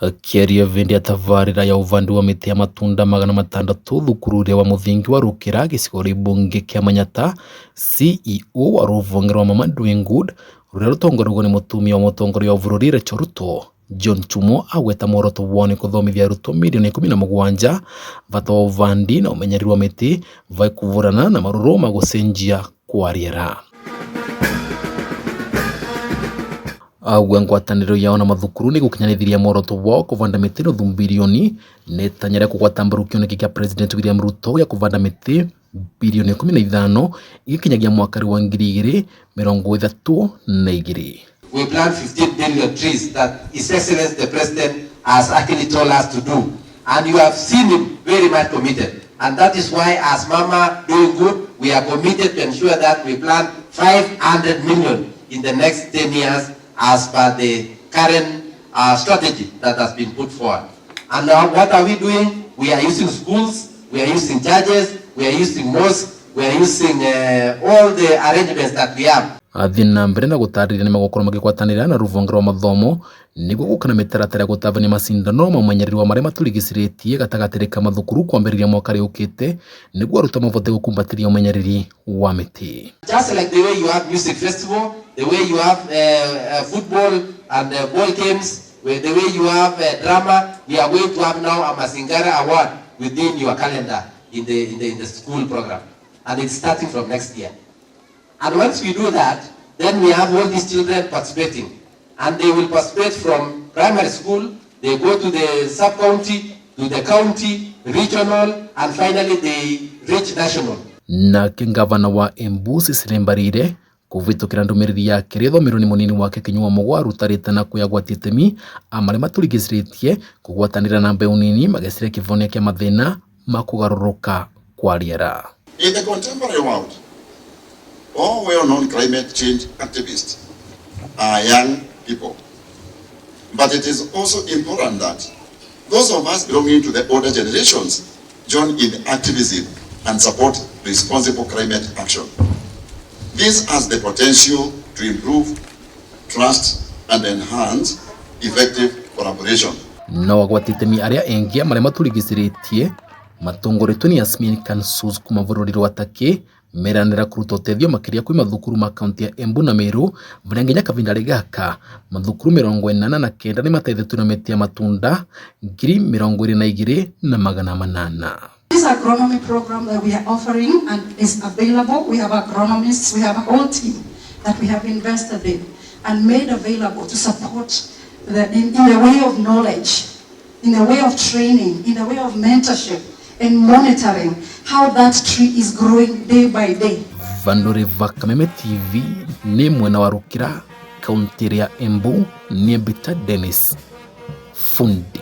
Akiaria vindi ya tabarĩra ya ũbandi wa mĩtĩ ya matunda 600 thukuru wa mũthingi wa Rukira gĩcigo mbunge kĩa Manyata, CEO wa rũhonge rwa Mama Doing Good rũrĩa rũtongoragio nĩ mũtumia wa mũtongoria wa bũrũri Rachel Ruto, John Chumo, agweta muoroto wao nĩ kũthomithia arutwo mirioni 17 bata wa ũbandi na ũmenyereri wa mĩtĩ vai kũvũrana na marũrũ ma gũcenjia kwa rĩera. Auga ngwatanĩro yao na mathukuru nĩ gũkinyanĩria muoroto wao kũbanda mĩtĩ nuthu birioni nĩ itanya rĩa kũgwata mbaru kĩoneki kĩa President William Ruto gĩa kũbanda mĩtĩ birioni 15 igĩkinyagia mwaka wa 2032. We plant 15 billion trees that His Excellency the President has actually told us to do. And you have seen him very much committed. And that is why, as Mama Doing Good, we are committed to ensure that we plant 500 million in the next 10 years as per the current strategy that has been put forward. And now what are we doing? We are using schools, we are using churches, we are using mosques, we are using all the arrangements that we have. Athiĩ na mbere na gũtarĩria nĩ megũkorwo makĩgwatanĩra na rũhonge rwa mathomo nĩguo gũka na mĩtaratara ya gũtabania macindano ma ũmenyereri wa marĩa matũrigicĩrĩtie gatagatĩ ka mathukuru kwambĩrĩria mwaka rĩũkĩte nĩguo arutwo mabote gũkumbatĩria ũmenyereri wa mĩtĩ. Just like the way you have music festival, the way you have football and ball games, the way you have drama, we are going to have now a Mazingara Award within your calendar in the school program. And it's starting from next year. And once we do that, then we have all these children participating. And they will participate from primary school, they go to the sub-county, to the county, regional, and finally they reach national. Nake ngavana wa Embu Cecily Mbarire kũvĩtũkĩra ndũmĩrĩri yake rĩthomirwo nĩ mũnini wake Kinyua Mũgwa arutarĩte na kwĩagwatia itemi a marĩa matũrigicĩrĩtie kũgwatanĩra na mbeũ nini magecire kĩvonia kĩa mathĩna ma kũgarũrũka kwa rĩera. In the contemporary world, all well-known climate change activists are young people. But it is also important that those of us belonging to the older generations join in the activism and support responsible climate action. This has the potential to improve trust and enhance effective collaboration. No agwati itemi arĩa engi marĩa matũrigicĩrĩtie matongoretio nĩ Yasmin Kansus kuma bũrũri wa Turkey meranĩra kũruta ũteithio makĩria kwĩ mathukuru ma kaunti ya Embu na Meru barĩa nginya kahinda gaka mathukuru 89 nĩ mateithĩtio na mĩtĩ ya matunda 22,800. This agronomy program that we are offering and is available, we have agronomists, we have a whole team that we have invested in and made available to support in the way of knowledge, in the way of training, in the way of mentorship and monitoring how that tree is growing day by day. Vandore va Kameme TV nĩ mwena wa Rukira, kaunti ya Embu, nĩ Mbita Dennis Fundi.